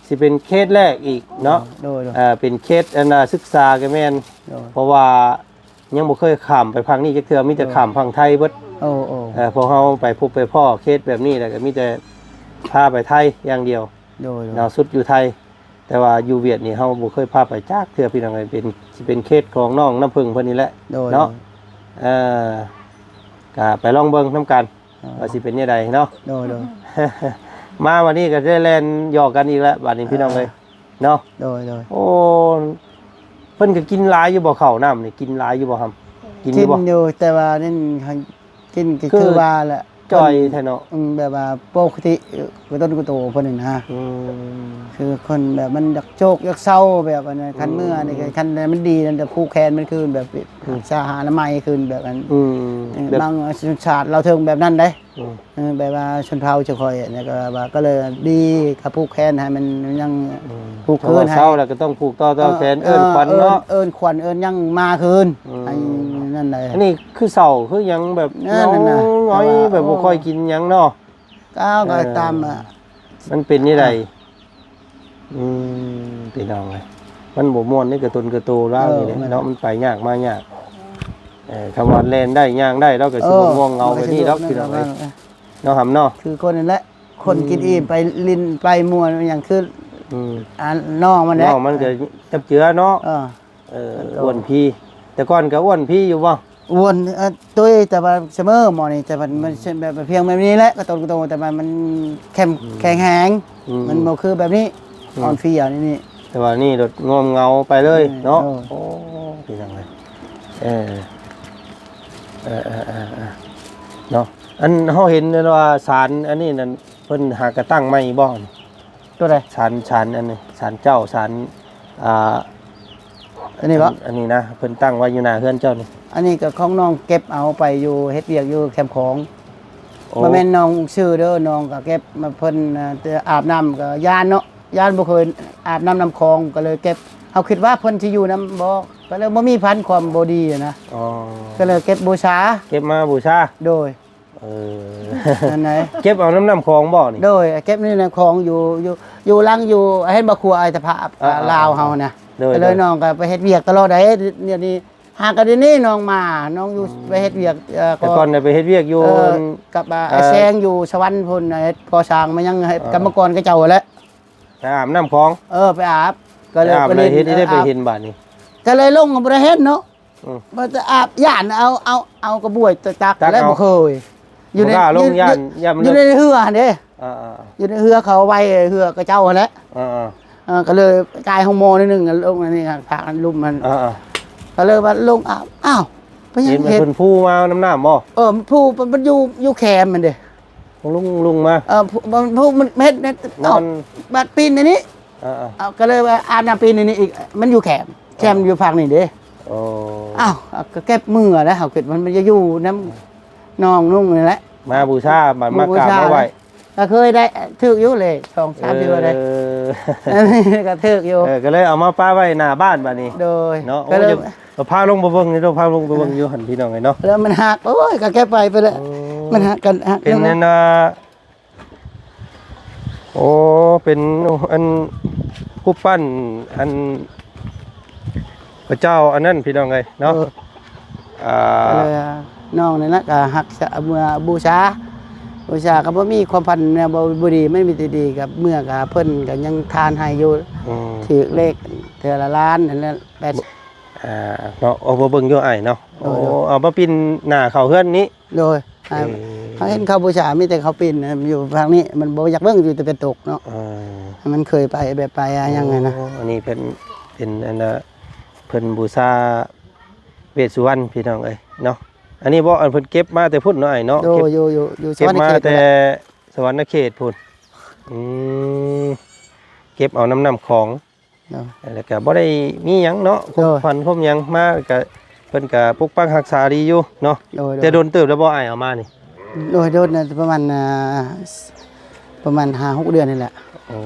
ຊິເປັນເຄສແລກອີກເນາະ ໂດຍໆ ເອີ ເປັນເຄສ ອັນນ່າ ສຶກສາກໍແມ່ນ ໂດຍ ເພາະວ່າຍັງບໍ່ເຄີຍຂ້າມໄປຝັ່ງນີ້ຈັກເທື່ອ ມີແຕ່ ໂດຍ ຂ້າມຝັ່ງໄທເບິດ ໂອ້ໆ ເອີ ພວກເຮົາໄປພົບໄປພໍ້ເຄສແບບນີ້ແລ້ວກໍມີແຕ່ພາໄປໄທຢ່າງດຽວ ໂດຍໆ ເນາະ ສຸດຢູ່ໄທ ແຕ່ວ່າຢູ່ຫວຽດນີ້ເຮົາບໍ່ເຄີຍພາໄປຈັກເທື່ອພີ່ນ້ອງເອີຍ ເປັນ ຊິເປັນເຄສຂອງນ້ອງນ້ຳເຜິ້ງເພິ່ນນີ້ແຫຼະ ໂດຍ ເນາະ ເອີ ກະໄປລອງເບິ່ງນຳກັນ ເອີ ວ່າຊິເປັນແນວໃດເນາະ ໂດຍໆ ມາວັນນີ້ກໍໄດ້ແລ່ນຫຍອກກັນອີກແລ້ວ ບັດນີ້ພີ່ນ້ອງເອີຍ ເອີ ເນາະ ໂດຍ ໂດຍ ໂອ້ ເພິ່ນກໍກິນຫຼາຍຢູ່ບໍ່ ເຂົ້ານ້ຳນີ້ ກິນຫຼາຍຢູ່ບໍ່ຮຳ ກິນຢູ່ບໍ່? ກິນຢູ່ ແຕ່ວ່ານັ້ນ ກິນກໍຄືວ່າແຫຼະ ຈ່ອຍແທ້ເນາະ ອືມ ແບບວ່າປົກກະຕິ ກະຕົນກະໂຕເພິ່ນນີ້ນະ ອືມ ຄືຄົນແບບມັນຢາກໂຈກຢາກເຊົາ ແບບອັນນັ້ນ ຄັນເມື່ອນີ້ ອືມ ຄັນໃດມັນດີນັ້ນ ຈະຜູກແຂນມັນຄືນ ແບບ ອືມ ຮັກສາອະນາໄມຄືນ ແບບອັນ ອືມ ເອີ ແບບ ບາງຊົນຊາດລາວເຖິງແບບນັ້ນເດ້ ອືມ ເອີ ແບບວ່າຊົນເຜົ່າເຈົ້າຂ້ອຍນີ້ກໍວ່າ ກໍເລີຍດີ ກໍຜູກແຂນໃຫ້ມັນຍັງ ອືມ ຜູກຄືນໃຫ້ ຖ້າວ່າເຊົາແລ້ວກໍຕ້ອງຜູກຕໍ່ ຕໍ່ແຂນ ເອີ ເອີ້ນຂວັນເນາະ ເອີ້ນຂວັນເອີ້ນຫຍັງມາຄືນ ອືມ ໃຫ້ນັ້ນແຫຼະ ອັນນີ້ຄືເຊົາຄືຫຍັງ ແບບ ນັ້ນ ເນົາ ແບບບໍ່ຄ່ອຍກິນຫຍັງເນາະ ກໍ ກໍ ເອີ ຕາມ ມັນເປັນແນວໃດ? ອ່າ ອືມ ພີ່ນ້ອງເອີຍ ມັນບໍ່ມ່ວນໃນກະຕົນກະໂຕລາວນີ້ແຫຼະເນາະ ເອີ ມັນໄປຍາກມາຍາກ ເອີ ຄຳວ່າແລ່ນໄດ້ຍ່າງໄດ້ ລາວກໍຊິ ໂອ້ ບໍ່ງ່ວງເຫງົາແບບນີ້ດອກ ມັນກໍຊິ ພີ່ນ້ອງເອີຍ ເອີ ເນາະ ຫຳເນາະ ຄືຄົນນັ້ນແຫຼະ ຄົນກິນອີ່ມ ອືມ ໄປຫຼິ້ນໄປມ່ວນຫຍັງຄື ອືມ ອ່າ ນ້ອງມັນແຫຼະ ນ້ອງມັນກໍຈັບເຈືອເນາະ ເອີ ເອີ ມັນກໍອ້ວນພີ ແຕ່ກ່ອນກໍອ້ວນພີຢູ່ບໍ່? ອ້ວນ ເອີ ຕຸ້ຍ ແຕ່ວ່າສະເໝີໝໍນີ້ ແຕ່ວ່າມັນ ອືມ ແບບພຽງແບບນີ້ແຫຼະ ກະໂຕນກະໂຕ ແຕ່ວ່າມັນແຂງ ອືມ ແຂງແຮງ ອືມ ມັນບໍ່ຄືແບບນີ້ ອືມ ອ່ອນເພຍນີ້ ແຕ່ວ່ານີ້ໂດດງອມເຫງົາໄປເລີຍ ອືມ ເນາະ ໂອ້ ໂອ້ ພີ່ນ້ອງເອີຍ ເອີ ເອີ ເນາະ ອັນເຮົາເຫັນນັ້ນວ່າສານອັນນີ້ນັ້ນ ເພິ່ນຫາກະຕັ້ງໃໝ່ບໍ່? ຕົວໃດ? ສານ ສານອັນນີ້ ສານເຈົ້າ ສານ ອ່າ ອັນນີ້ບໍ່? ອັນ ອັນນີ້ນະ ເພິ່ນຕັ້ງໄວ້ຢູ່ໜ້າເຮືອນເຈົ້ານີ້ ອັນນີ້ກໍຂອງນ້ອງເກັບເອົາໄປຢູ່ ເຮັດວຽກຢູ່ແຄມຂອງ ໂອ້ ບໍ່ແມ່ນນ້ອງຊື່ເດີ ນ້ອງກໍເກັບມາ ເພິ່ນ ອາ ອາບນ້ຳກໍຢ້ານເນາະ ຢ້ານບໍ່ເຄີຍອາບນ້ຳນຳຂອງ ກໍເລີຍເກັບ ເຮົາຄິດວ່າເພິ່ນຊິຢູ່ນຳບໍ່ ກໍເລີຍບໍ່ມີພັນ ຄວາມບໍ່ດີນະ ອໍ ກໍເລີຍເກັບບູຊາ ເກັບມາບູຊາ ໂດຍ ເອີ ອັນໃດ ເກັບເອົານຳນ້ຳຂອງບໍ່ນີ້? ໂດຍ ເກັບໃນນ້ຳຂອງຢູ່ ຢູ່ ຢູ່ຫຼັງ ຢູ່ ເຫັນບໍ່ ຄົວໄອຕະພາບ ອ່າ ລາວເຮົານະ ໂດຍ ກໍເລີຍ ໂດຍ ນ້ອງກໍໄປເຮັດວຽກຕະຫຼອດໃດ໋ ດຽວນີ້ ຫາກໍດຽວນີ້ນ້ອງມາ ນ້ອງຢູ່ ອືມ ໄປເຮັດວຽກ ເອີ ແຕ່ກ່ອນໄປເຮັດວຽກຢູ່ ເອີ ກັບ ອ່າ ເອີ ອ້າຍແສງຢູ່ສະຫວັນພຸ້ນ ເຮັດກໍ່ສ້າງມາຍັງໃຫ້ ອ່າ ກຳມະກອນເຂົາເຈົ້າຫັ້ນແຫຼະ ໄປອາບນ້ຳຂອງ ເອີ ໄປອາບ ກໍເລີຍ ໄປອາບ ໄປຫຼິ້ນ ແລ້ວເຮັດໄດ້ ເອີ ໄປເຫັນບາດນີ້ ກໍເລີຍລົງກໍບໍ່ໄດ້ເຫັນເນາະ ອືມ ວ່າຈະອາບ ຢ້ານເອົາ ເອົາ ເອົາກະບວຍຕັກ ຕັກ ແລ້ວ ເອົາ ບໍ່ເຄີຍ ຢູ່ໃນ ບໍ່ກ້າລົງ ຢູ່ ຢ້ານ ຢ້ານມັນ ຢູ່ໃນເຮືອຫັ້ນເດ້ ອ່າໆ ຢູ່ໃນເຮືອເຂົາໄວ້ ເຮືອເຂົາເຈົ້າຫັ້ນແຫຼະ ອ່າໆ ເອີ ກໍເລີຍກາຍຫ້ອງໝໍໜ້ອຍໜຶ່ງ ລົງອັນນີ້ ພາກລຸ່ມມັນ ອ່າໆ ກໍເລີຍວ່າລົງ ອ້າວ ອ້າວ ເປັນຫຍັງ ເຫັນມັນເຫັນ ເພິ່ນພູມານຳນ້ຳບໍ່? ເອີ ພູມັນຢູ່ ຢູ່ແຄມມັນເດ້ ລຸງ ລຸງມາ ເອີ ຜູ້ ຜູ້ມັນເຮັດ ນອນ ເອົາ ບາດປີນໃນນີ້ ເອີໆ ເອົາ ກໍເລີຍວ່າອາບນ້ຳປີນໃນນີ້ອີກ ມັນຢູ່ແຄມ ແຄມ ເອີ ຢູ່ພາກນີ້ເດ້ ໂອ້ ອ້າວ ກໍເກັບເມືອແລ້ວ ເຮົາຄິດວ່າມັນຈະຢູ່ນຳ ເອີ ນ້ອງນຸ່ງນີ້ແຫຼະ ມາບູຊາ ມາ ມາກາບມາໄຫວ້ ມາບູຊາ ກໍເຄີຍໄດ້ຖືກຢູ່ເລີຍ ສອງສາມເທື່ອໄດ້ ເອີ ກໍຖືກຢູ່ ເອີ ກໍເລີຍເອົາມາປະໄວ້ໜ້າບ້ານບາດນີ້ ໂດຍ ເນາະ ກໍເລີຍ ໂອ້ຍ ພາລົງໄປເບິ່ງນີ້ເດີ ພາລົງໄປເບິ່ງຢູ່ຫັ້ນ ພີ່ນ້ອງເອີຍເນາະ ແລ້ວມັນຫັກ ໂອ້ຍ ກໍເກັບໄວ້ໄປແລ້ວ ໂອ້ ມັນຫັກກັນ ຫັກ ເປັນອັນນ່າ ໂອ້ ເປັນ ໂອ້ ອັນຮູບປັ້ນ ອັນພະເຈົ້າອັນນັ້ນ ພີ່ນ້ອງເອີຍເນາະ ເອີ ອ່າ ກໍເລີຍນ້ອງນີ້ນະ ກໍຮັກສະ ເມືອບູຊາ ບູຊາກໍບໍ່ມີຄວາມຝັນແນວບໍ່ ບໍ່ດີ ມັນມີແຕ່ດີ ກັບເມືອ ກໍເພິ່ນກໍຍັງທານໃຫ້ຢູ່ ອືມ ຖືກເລກເທື່ອລະລ້ານຫັ້ນແຫຼະ ແປດ ອ່າ ເນາະ ເອົາມາເບິ່ງຢູ່ອ້າຍເນາະ ໂດຍ ໂອ້ ເອົາມາປິ່ນໜ້າເຂົ້າເຮືອນນີ້ ໂດຍ ເອີ ເຮົາເຫັນເຂົາບູຊາ ມີແຕ່ເຂົາປິ່ນນະ ຢູ່ພາກນີ້ ມັນບໍ່ຢາກເບິ່ງ ຢູ່ແຕ່ເປັນຕົກເນາະ ເອີ ມັນເຄີຍໄປ ແບບໄປຫຍັງຫັ້ນນະ ໂອ້ ອັນນີ້ເພິ່ນເປັນ ອັນນ່າ ເພິ່ນບູຊາເວດສຸວັນ ພີ່ນ້ອງເອີຍເນາະ ອັນນີ້ບໍ່ ອັນເພິ່ນເກັບມາແຕ່ພຸ້ນເນາະ ອ້າຍເນາະ ໂດຍ ເກັບ ຢູ່ ຢູ່ ຢູ່ ເກັບມາແຕ່ສະຫວັນນະເຂດພຸ້ນ ອືມ ເກັບເອົານຳນ້ຳຂອງ ໂດຍ ແລ້ວກໍບໍ່ໄດ້ມີຫຍັງເນາະ ໂດຍ ຄວາມຂວັນຄວາມຫຍັງມາ ກໍເພິ່ນກໍປົກປັກຮັກສາດີຢູ່ເນາະ ໂດຍ ໂດຍ ແຕ່ດົນເຕີບແລ້ວບໍ່ ອ້າຍເອົາມານີ້? ໂດຍ ດົນນະ ປະມານ ອ່າ ປະມານຫ້າຫົກເດືອນນີ້ແຫຼະ ໂອ້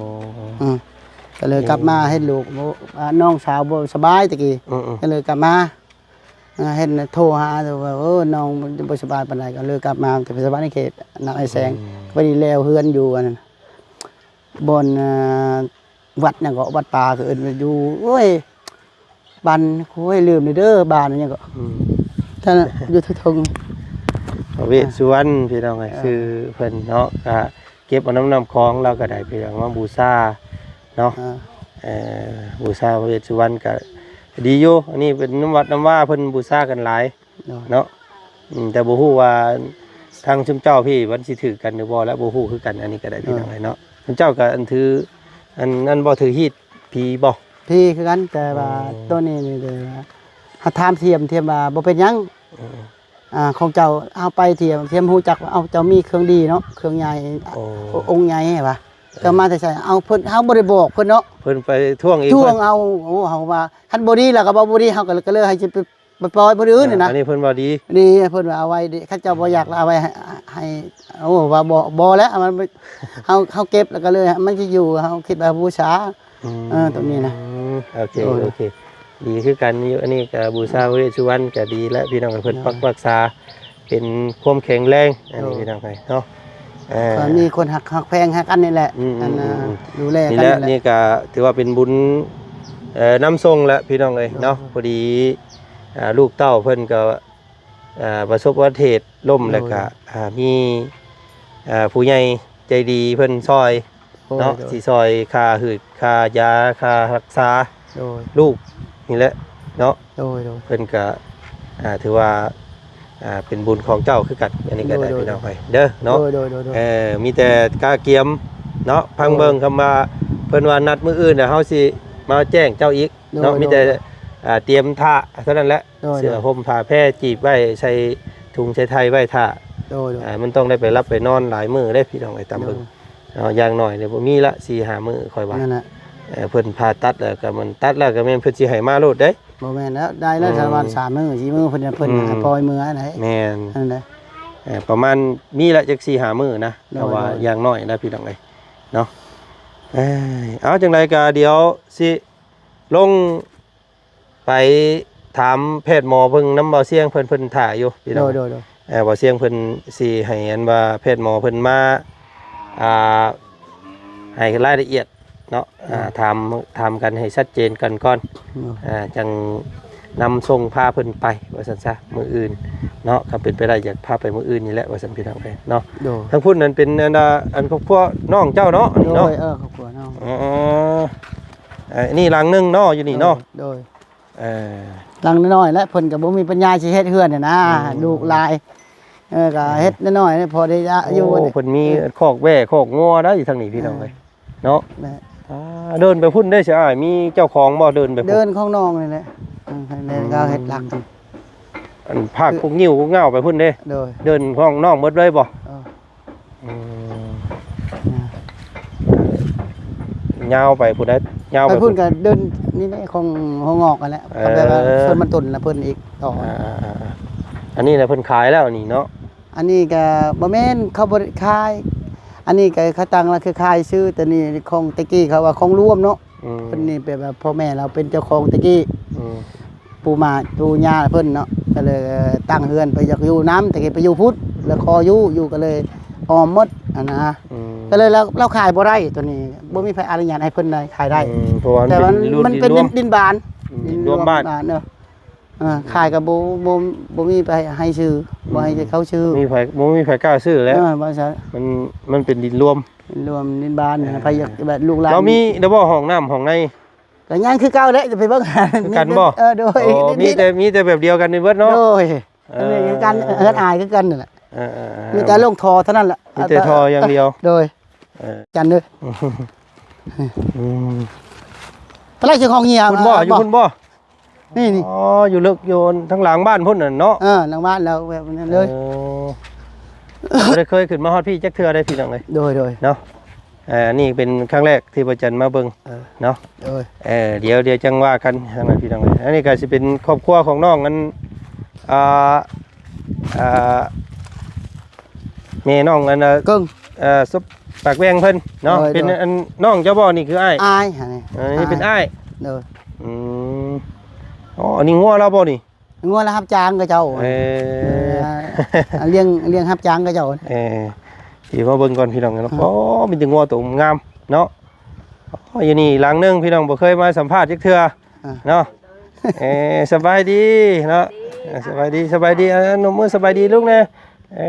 ອືມ ກໍເລີຍກັບມາ ອືມ ເຫັນລູກ ໂອ້ ອ່າ ນ້ອງສາວບໍ່ສະບາຍຕະກີ້ ອືມໆ ກໍເລີຍກັບມາ ອ່າ ເຫັນໂທຫາວ່າ ເອີ ນ້ອງບໍ່ສະບາຍປານໃດ ກໍເລີຍກັບມາ ແຕ່ໄປສະຫວັນນະເຂດ ນຳອ້າຍແສງ ອືມ ໄປແລ້ວເຮືອນຢູ່ອັນນັ້ນ ບ່ອນ ອ່າ ວັດຫຍັງເກາະ ວັດປ່າ ເຂົາເອີ້ນວ່າຢູ່ ໂອ້ຍ ບ້ານ ໂອ້ຍ ລືມແລ້ວເດີ ບ້ານຫຍັງເກາະ ອືມ ທ່ານຢູ່ເທິງ ພະເວດສຸວັນ ພີ່ນ້ອງເອີຍ ເອີ ຊື່ເພິ່ນເນາະ ກະເກັບເອົານຳນ້ຳຂອງລາວກະໄດ້ ເພື່ອເອົາມາບູຊາເນາະ ເອີ ເອີ ບູຊາພະເວດສຸວັນກະດີຢູ່ ອັນນີ້ເປັນນຳວັດນຳວາ ເພິ່ນບູຊາກັນຫຼາຍ ເນາະ ເນາະ ອືມ ແຕ່ບໍ່ຮູ້ວ່າທາງຊຸມເຈົ້າພີ້ມັນຊິຖືກກັນຫຼືບໍ່ລະ ບໍ່ຮູ້ຄືກັນ ອັນນີ້ກໍໄດ້ ເອີ ພີ່ນ້ອງເອີຍເນາະ ຊຸມເຈົ້າກໍອັນຖື ອັນນັ້ນບໍ່ ຖືຮີດ ຜີບໍ່? ຜີຄືກັນ ແຕ່ວ່າ ອືມ ໂຕນີ້ນີ້ເດ ເຮົາຖາມທຽມ ທຽມວ່າບໍ່ເປັນຫຍັງ ອືມ ອ່າ ຂອງເຈົ້າ ເຮົາໄປທຽມ ທຽມຮູ້ຈັກວ່າ ເອົາ ເຈົ້າມີເຄື່ອງດີເນາະ ເຄື່ອງໃຫຍ່ ໂອ້ ອົງໃຫຍ່ວ່າ ເອີ ເຈົ້າມາແຕ່ໃສ? ເອົາ ເພິ່ນ ເຮົາບໍ່ໄດ້ບອກເພິ່ນເນາະ ເພິ່ນໄປທວງເອງ ທວງເພິ່ນ ເອົາ ໂອ້ ເຮົາວ່າ ຄັນບໍ່ດີແລ້ວກໍເວົ້າບໍ່ດີ ເຮົາກໍ ກໍເລີຍໃຫ້ຊິໄປ ໄປປ່ອຍຜູ້ອື່ນນີ້ນະ ອັນນີ້ເພິ່ນວ່າດີ ດີ ເພິ່ນວ່າເອົາໄວ້ດີ ຄັນເຈົ້າບໍ່ຢາກລະເອົາໄວ້ໃຫ້ ໃຫ້ ໂອ້ ວ່າບໍ່ ບໍ່ແລ້ວ ມັນ ເຮົາ ເຮົາເກັບແລ້ວກໍເລີຍ ມັນຊິຢູ່ ເຮົາຄິດວ່າບູຊາ ອືມ ເອີ ຕົງນີ້ນະ ໂອເຄ ໂດຍ ໂອເຄ ດີຄືກັນຢູ່ ອັນນີ້ກໍບູຊາພະເວດສຸວັນກໍດີແລ້ວ ພີ່ນ້ອງ ໃຫ້ເພິ່ນ ໂດຍ ປັກຮັກສາ ເປັນຄວາມແຂງແຮງ ອັນນີ້ ໂດຍ ພີ່ນ້ອງເອີຍເນາະ ເອີ ກໍມີຄົນຮັກ ຮັກແພງຫາກັນນີ້ແຫຼະ ອືມ ອັນ ອືມ ອືມ ດູແລກັນນີ້ແຫຼະ ນີ້ກໍຖືວ່າເປັນບຸນ ເອີ ນຳສົ່ງແຫຼະ ພີ່ນ້ອງເອີຍເນາະ ໂດຍ ພໍດີ ອ່າ ລູກເຕົ້າເພິ່ນກໍ ອ່າ ປະສົບອຸບັດຕິເຫດລົ້ມ ໂດຍ ແລ້ວກະ ອ່າ ມີ ອ່າ ຜູ້ໃຫຍ່ໃຈດີເພິ່ນຊ່ອຍ ໂດຍ ເນາະ ໂດຍ ຊິຊ່ອຍຄ່າຫືດ ຄ່າຢາ ຄ່າຮັກສາ ໂດຍ ລູກນີ້ແຫຼະເນາະ ໂດຍ ໂດຍ ເພິ່ນກະ ອ່າ ຖືວ່າ ອ່າ ເປັນບຸນຂອງເຈົ້າຄືກັນ ອັນນີ້ກໍໄດ້ ໂດຍ ໂດຍ ພີ່ນ້ອງເອີຍເດີເນາະ ໂດຍ ໂດຍ ໂດຍ ໂດຍ ເອີ ມີແຕ່ກະກຽມເນາະ ຟັງເບິ່ງ ໂດຍ ຄຳວ່າເພິ່ນວ່ານັດມື້ອື່ນ ແລ້ວເຮົາຊິມາແຈ້ງເຈົ້າອີກ ໂດຍ ເນາະ ໂດຍ ມີແຕ່ ໂດຍ ອ່າ ຕຽມຖ້າເທົ່ານັ້ນແຫຼະ ໂດຍ ເສື້ອໂດຍ ຫົ່ມຜ້າແພຈີບໄວ້ ໃສ່ຖົງໃສ່ໄທໄວ້ຖ້າ ໂດຍ ໂດຍ ອ່າ ມັນຕ້ອງໄດ້ໄປຫຼັບໄປນອນຫຼາຍມື້ເດ້ ພີ່ນ້ອງເອີຍ ຕາມເບິ່ງ ໂດຍ ເນາະ ຢ່າງໜ້ອຍນີ້ບໍ່ມີລະ ສີ່ຫ້າມື້ຂ້ອຍວ່າ ນັ້ນແຫຼະ ເອີ ເພິ່ນຜ່າຕັດແລ້ວກໍມັນຕັດແລ້ວກໍແມ່ນເພິ່ນຊິໃຫ້ມາໂລດເດ້ ບໍ່ແມ່ນແລ້ວ ໄດ້ແລ້ວ ອືມ ສາມວັນ ສາມມື້ ສີ່ມື້ ເພິ່ນ ເພິ່ນ ອືມ ໃຫ້ປ່ອຍເມືອນະ ແມ່ນ ນັ້ນແຫຼະ ເອີ ປະມານມີລະຈັກສີ່ຫ້າມື້ນະ ໂດຍ ເພາະວ່າ ໂດຍ ຢ່າງໜ້ອຍນະ ພີ່ນ້ອງເອີຍ ເນາະ ເອີ ເອົາ ຈັ່ງໃດກໍດຽວຊິລົງໄປຖາມແພດໝໍເບິ່ງນຳບ່າວຊຽງເພິ່ນ ເພິ່ນຖ້າຢູ່ພີ່ນ້ອງ ໂດຍ ໂດຍ ໂດຍ ເອີ ບ່າວຊຽງເພິ່ນຊິໃຫ້ອັນວ່າແພດໝໍເພິ່ນມາ ອ່າ ໃຫ້ລາຍລະອຽດເນາະ ໂດຍ ອ່າ ຖາມ ຖາມກັນໃຫ້ຊັດເຈນກັນກ່ອນ ໂດຍ ອ່າ ຈັ່ງນຳສົ່ງພາເພິ່ນໄປວ່າຊັ້ນຊະ ມື້ອື່ນເນາະ ຄັນເປັນໄປໄດ້ຢາກພາໄປມື້ອື່ນນີ້ແຫຼະວ່າຊັ້ນ ພີ່ນ້ອງເອີຍເນາະ ໂດຍ ທາງພຸ້ນນັ້ນເປັນອັນ ອັນຄອບຄົວນ້ອງເຈົ້າເນາະ ອັນນີ້ເນາະ ໂດຍ ເອີ ຄອບຄົວນ້ອງ ເອີ ເອີ ເອີ ອັນນີ້ຫຼັງໜຶ່ງເນາະ ຢູ່ນີ້ເນາະ ໂດຍ ເອີ ຫຼັງນ້ອຍໆ ແລະ ເພິ່ນກໍບໍ່ມີປັນຍາຊິເຮັດເຮືອນຫັ້ນນະ ອືມ ລູກຫຼາຍ ເອີ ກໍເຮັດນ້ອຍໆ ພໍໄດ້ຢູ່ ໂອ້ ເພິ່ນມີຄອກແວ້ຄອກງົວໄດ໋ ຢູ່ທາງນີ້ ພີ່ນ້ອງເອີຍ ເອີ ເນາະ ແມ່ນ ອ່າ ເດີນໄປພຸ້ນເດ້ ເສຍອ້າຍ ມີເຈົ້າຂອງບໍ່? ເດີນໄປພຸ້ນ ເດີນຂອງນ້ອງນີ້ແຫຼະ ເອີ ເຂົາເຮັດຫຼັກ ອືມ ອັນພາກ ຄື ພວກງິ້ວພວກງາວໄປພຸ້ນເດ້ ໂດຍ ເດີນຂອງນ້ອງໝົດເລີຍບໍ່? ເອີ ອືມ ຍາວໄປພຸ້ນໄດ໋ ຍາວໄປ ໄປພຸ້ນ ພຸ້ນກໍເດີນນີ້ແຫຼະ ຂອງຫົວງອກຫັ້ນແຫຼະ ເອີ ກໍແບບວ່າສວນມັນຕົ້ນລະເພິ່ນອີກຕໍ່ ອ່າໆໆ ອັນນີ້ນະເພິ່ນຂາຍແລ້ວນີ້ເນາະ ອັນນີ້ກໍບໍ່ແມ່ນ ເຂົາບໍ່ໄດ້ຂາຍ ອັນນີ້ກໍເຂົາຕັ້ງລະຄືຂາຍຊື່ ແຕ່ນີ້ຂອງແຕ່ກີ້ເຂົາວ່າຂອງລວມເນາະ ອືມ ເພິ່ນນີ້ແບບວ່າພໍ່ແມ່ລາວເປັນເຈົ້າຂອງແຕ່ກີ້ ອືມ ປູ່ມາປູ່ຍ່າເພິ່ນເນາະ ກໍເລີຍຕັ້ງເຮືອນໄປຢາກຢູ່ນຳ ແຕ່ກີ້ໄປຢູ່ພຸ້ນ ແລ້ວຂໍຢູ່ ຢູ່ກໍເລີຍອ້ອມໝົດຫັ້ນນະ ອືມ ກໍເລີຍລາວ ລາວຂາຍບໍ່ໄດ້ ຕົວນີ້ບໍ່ມີໃຜອະນຸຍາດໃຫ້ເພິ່ນໄດ້ຂາຍໄດ້ ອືມ ເພາະວ່າ ແຕ່ວ່າມັນ ມັນເປັນດິນ ດິນລວມ ດິນບ້ານ ອືມ ດິນລວມບ້ານ ເນາະ ເອີ ຂາຍກໍບໍ່ ບໍ່ ບໍ່ມີໃຜໃຫ້ຊື້ ອືມ ບໍ່ໃຫ້ເຂົາຊື້ ມີໃຜ ບໍ່ມີໃຜກ້າຊື້ແລ້ວ ເອີ ວ່າຊັ້ນ ມັນ ມັນເປັນດິນລວມ ດິນລວມ ດິນບ້ານ ເອີ ໃຜຢາກ ແບບລູກຫຼານ ລາວມີແລ້ວບໍ່ຫ້ອງນ້ຳຫ້ອງໃນ? ກໍຍັງຄືເກົ່າແຫຼະ ຈະໄປເບິ່ງ ຄືກັນບໍ່? ເອີ ໂດຍ ໂອ້ ມີແຕ່ ມີແຕ່ແບບດຽວກັນນີ້ເບິດເນາະ ໂດຍ ເອີ ອັນນີ້ຄືກັນ ເຮືອນອ້າຍຄືກັນນັ້ນແຫຼະ ເອີໆໆ ມີແຕ່ລົງທໍ່ເທົ່ານັ້ນແຫຼະ ມີແຕ່ທໍ່ຢ່າງດຽວ ໂດຍ ເອີ ຈັນເດີ ອືມ ປາໄລເຈົ້າຂອງເຫຍ ພຸ້ນບໍ່? ຢູ່ພຸ້ນບໍ່? ນີ້ໆ ອໍ ຢູ່ເລິກ ຢູ່ທາງຫຼັງບ້ານພຸ້ນນະເນາະ ເອີ ຫຼັງບ້ານແລ້ວ ແບບນັ້ນເລີຍ ເອີ ບໍ່ໄດ້ເຄີຍຂຶ້ນມາຮອດພີ້ຈັກເທື່ອເດ້ ພີ່ນ້ອງເອີຍ ໂດຍໆ ເນາະ ເອີ ອັນນີ້ເປັນຄັ້ງແລກທີ່ບໍ່ຈັນມາເບິ່ງ ເອີ ເນາະ ໂດຍ ເອີ ດຽວ ດຽວຈັ່ງວ່າກັນ ພີ່ນ້ອງເອີຍ ອັນນີ້ກໍຊິເປັນຄອບຄົວຂອງນ້ອງ ອັນ ອ່າ ອ່າ ແມ່ນ້ອງ ອັນ ເກິ່ງ ເອີ ສົບ ປາກແຫວ່ງເພິ່ນເນາະ ໂດຍ ເປັນ ໂດຍ ອັນ ນ້ອງເຈົ້າບໍ່? ນີ້ຄືອ້າຍ ອ້າຍ ອັນນີ້ເປັນອ້າຍ ໂດຍ ອືມ ອໍ ອັນນີ້ງົວລາວບໍ່ນີ້? ງົວລາວຮັບຈ້າງເຂົາເຈົ້າ ເອີ ເອີ ລ້ຽງ ລ້ຽງຮັບຈ້າງເຂົາເຈົ້າ ເອີ ຊິມາເບິ່ງກ່ອນ ພີ່ນ້ອງເນາະ ໂອ້ ມີແຕ່ງົວໂຕງາມເນາະ ໂອ້ ຢູ່ນີ້ຫຼັງໜຶ່ງ ພີ່ນ້ອງບໍ່ເຄີຍມາສຳພາດຈັກເທື່ອ ອ່າ ເນາະ ເອີ ສະບາຍດີເນາະ ເອີ ສະບາຍດີ ສະບາຍດີ ອ່າ ນົບມືສະບາຍດີລູກແດ່ ເອີ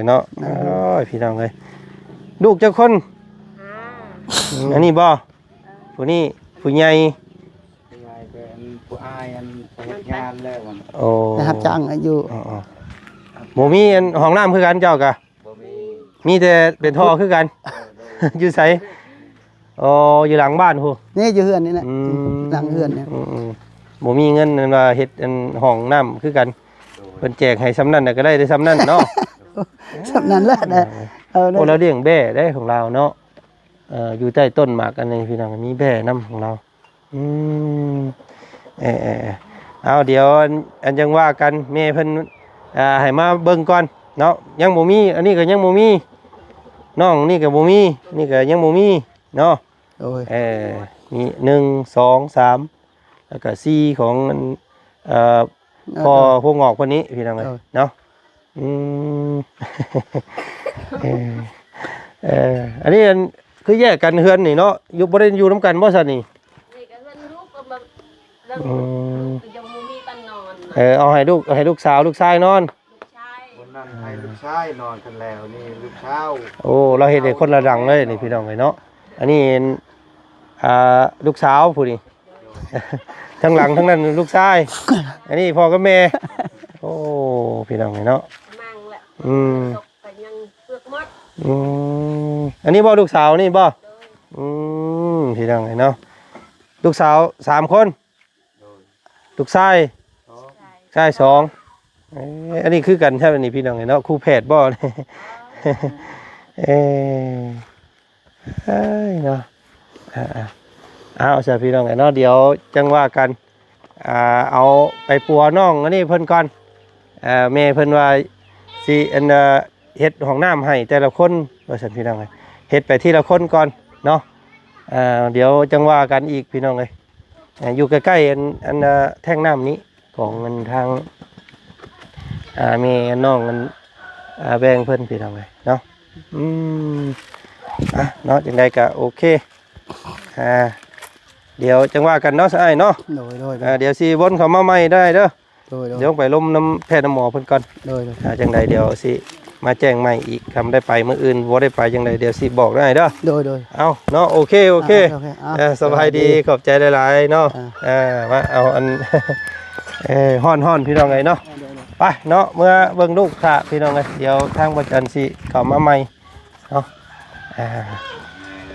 ເນາະ ໂອ້ຍ ພີ່ນ້ອງເອີຍ ລູກຈັກຄົນ? ຫ້າ ອືມ ອັນນີ້ບໍ່? ຜູ້ນີ້ ຜູ້ໃຫຍ່ ຜູ້ໃຫຍ່ເປັນຜູ້ອ້າຍ ອັນໄປເຮັດງານແລ້ວ ໂອ້ ໄປຮັບຈ້າງຢູ່ ອໍໆ ບໍ່ມີອັນຫ້ອງນ້ຳຄືກັນເຈົ້າກະ? ບໍ່ມີ ມີແຕ່ເປັນທໍ່ຄືກັນ ເອີ ໂດຍ ຢູ່ໃສ? ອໍ ອໍ ຢູ່ຫຼັງບ້ານພຸ້ນ ນີ້ຢູ່ເຮືອນນີ້ແຫຼະ ອືມ ຫຼັງເຮືອນນີ້ ອືມໆ ບໍ່ມີເງິນນັ້ນວ່າເຮັດອັນຫ້ອງນ້ຳຄືກັນ ເພິ່ນແຈກໃຫ້ສ່ຳນັ້ນນະ ກໍໄດ້ແຕ່ສ່ຳນັ້ນເນາະ ສ່ຳນັ້ນແຫຼະນະ ເອີ ເອີ ໂອ້ ລາວລ້ຽງແບ້ໄດ໋ຂອງລາວເນາະ ເອີ ຢູ່ໃຕ້ຕົ້ນໝາກອັນນີ້ພີ່ນ້ອງ ມີແບ້ນຳຂອງລາວ ອືມ ເອີໆໆ ເອົາ ດຽວອັນ ອັນ ຈັ່ງວ່າກັນ ແມ່ເພິ່ນ ອ່າ ໃຫ້ມາເບິ່ງກ່ອນເນາະ ຍັງບໍ່ມີ ອັນນີ້ກໍຍັງບໍ່ມີ ນ້ອງນີ້ກໍບໍ່ມີ ນີ້ກໍຍັງບໍ່ມີເນາະ ໂດຍ ເອີ ມີ ໜຶ່ງ ສອງ ສາມ ແລ້ວກໍ ສີ່ ຂອງອັນ ເອີ ເອີ ພໍ່ ເອີ ຜົວງອກເພິ່ນນີ້ພີ່ນ້ອງເອີຍ ເອີ ເນາະ ອືມ ເອີ ເອີ ອັນນີ້ອັນ ຄືແຍກກັນເຮືອນນີ້ເນາະ ຢູ່ ບໍ່ໄດ້ຢູ່ນຳກັນບໍ່ຊັ້ນນີ້? ນີ້ກໍເຮືອນລູກກໍມາ ອືມ ກໍຍັງບໍ່ມີບ່ອນນອນ ເອີ ເອົາໃຫ້ລູກ ໃຫ້ລູກສາວລູກຊາຍນອນ ລູກຊາຍ ຄົນນັ້ນໃຫ້ລູກຊາຍນອນ ຄັນແລ້ວນີ້ລູກສາວ ໂອ້ ລາວເຮັດໃຫ້ຄົນລະຫຼັງເລີຍນີ້ພີ່ນ້ອງເອີຍເນາະ ອັນນີ້ ອ່າ ລູກສາວຜູ້ນີ້ ທາງຫຼັງທາງນັ້ນລູກຊາຍ ອັນນີ້ພໍ່ກັບແມ່ ໂອ້ ພີ່ນ້ອງເອີຍເນາະ ມັງແຫຼະ ອືມ ກໍຍັງເປືອກໝົດ ອືມ ອັນນີ້ບໍ່ ລູກສາວນີ້ບໍ່? ໂດຍ ອືມ ພີ່ນ້ອງເອີຍເນາະ ລູກສາວສາມຄົນ ໂດຍ ລູກຊາຍ ສອງ ຊາຍສອງ ເອີ ອັນນີ້ຄືກັນແທ້ ອັນນີ້ພີ່ນ້ອງເອີຍເນາະ ຄູ່ແຝດບໍ່? ເອີ ເອີຍເນາະ ອ່າໆ ເອົາຊະພີ່ນ້ອງເອີຍເນາະ ດຽວຈັ່ງວ່າກັນ ອ່າ ເອົາໄປປົວນ້ອງອັນນີ້ເພິ່ນກ່ອນ ອ່າ ແມ່ເພິ່ນວ່າຊິອັນ ເຮັດຫ້ອງນ້ຳໃຫ້ແຕ່ລະຄົນວ່າຊັ້ນພີ່ນ້ອງເອີຍ ເຮັດໄປທີລະຄົນກ່ອນເນາະ ອ່າ ດຽວຈັ່ງວ່າກັນອີກພີ່ນ້ອງເອີຍ ອ່າ ຢູ່ໃກ້ໆ ອັນ ອັນ ອ່າ ແທ້ງນ້ຳນີ້ ຂອງອັນທາງ ອ່າ ແມ່ນ້ອງອັນ ອ່າ ແບ່ງເພິ່ນພີ່ນ້ອງເອີຍເນາະ ອືມ ອ່ະ ເນາະ ຈັ່ງໃດກໍໂອເຄ ອ່າ ດຽວຈັ່ງວ່າກັນເນາະ ອ້າຍເນາະ ໂດຍໆ ອ່າ ດຽວຊິວົນເຂົ້າມາໃໝ່ໄດ້ເດີ ໂດຍໆ ດຽວໄປລົມນຳແພດນຳໝໍເພິ່ນກ່ອນ ໂດຍໆ ອ່າ ຈັ່ງໃດດຽວຊິມາແຈ້ງໃໝ່ອີກ ຄັນໄດ້ໄປມື້ອື່ນ ບໍ່ໄດ້ໄປຈັ່ງໃດດຽວຊິບອກເດີອ້າຍເດີ ໂດຍໆ ເອົາເນາະ ໂອເຄ ໂອເຄ ອ່າ ໂອເຄ ອ່າ ເອີ ສະບາຍດີ ສະບາຍດີ ຂອບໃຈຫຼາຍໆເນາະ ອ່າ ເອີ ມາເອົາອັນ ເອີ ຮ້ອນໆ ພີ່ນ້ອງເອີຍເນາະ ອ່າ ໂດຍໆ ໄປເນາະ ເມືອເບິ່ງລູກຖ້າພີ່ນ້ອງເອີຍ ດຽວທາງບໍ່ຈັນຊິເຂົ້າມາໃໝ່ ເນາະ ອ່າ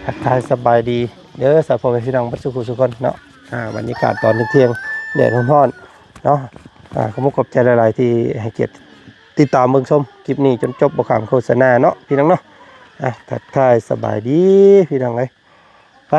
ທັກທາຍສະບາຍດີເດີ ສາ ພໍ່ແມ່ພີ່ນ້ອງເບິດສູ່ຜູ້ສູ່ຄົນເນາະ ອ່າ ບັນຍາກາດຕອນທ່ຽງໆ ແດດຮ້ອນໆ ເນາະ ອ່າ ຂໍຂອບໃຈຫຼາຍໆ ທີ່ໃຫ້ກຽດຕິດຕາມເບິ່ງຊົມຄລິບນີ້ຈົນຈົບ ບໍ່ຂ້າມໂຄສະນາເນາະ ພີ່ນ້ອງເນາະ ອ່າ ທັກທາຍສະບາຍດີ ພີ່ນ້ອງເອີຍ ໄປ